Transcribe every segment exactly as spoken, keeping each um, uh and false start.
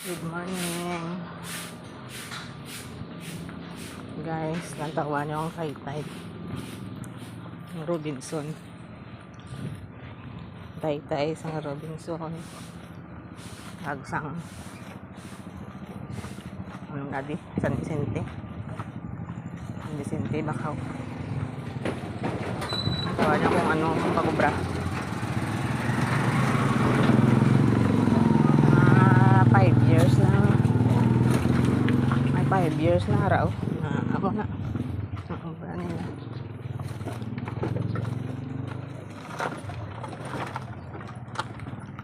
Good morning. Guys, lantawan niyo ang taytay. Ang Robinson. Taytay sa Robinson. Agsang. Ano nga di? San Vicente. San Vicente, Bacau. Tawa niya kung ano ang pag-ubra. Ah, five years na. Ay, five years na raw. Na, ako na. Ang ubra nila.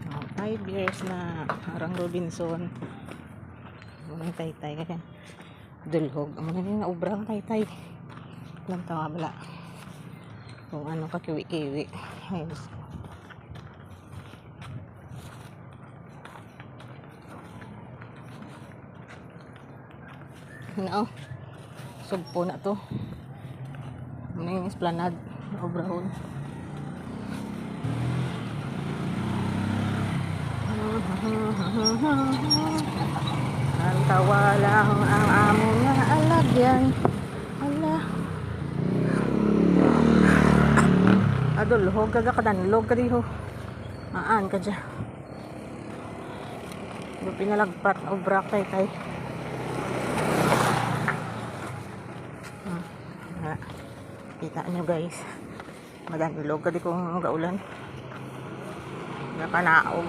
Oh, five years na. Arang Robinson. Ang taytay. Dulhog. Amo na ni nga ubra ang taytay. Lantawa bala. Kung ano ka kiwi-kiwi. Ay, Diyos ko. No. Sugpo na to. Ning esplanade. Obrahon. Ang tawa lang ang amo nga alagyan. Ala. Adulhog ka, kadanlog ka diho. Maan ka dya. Yung pinalagpat, obra kay kay. Hmm. Ah, kita nyo, guys. Madanlog ka di kung magaulan. Nakanaog.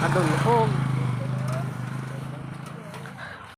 Kadulhog.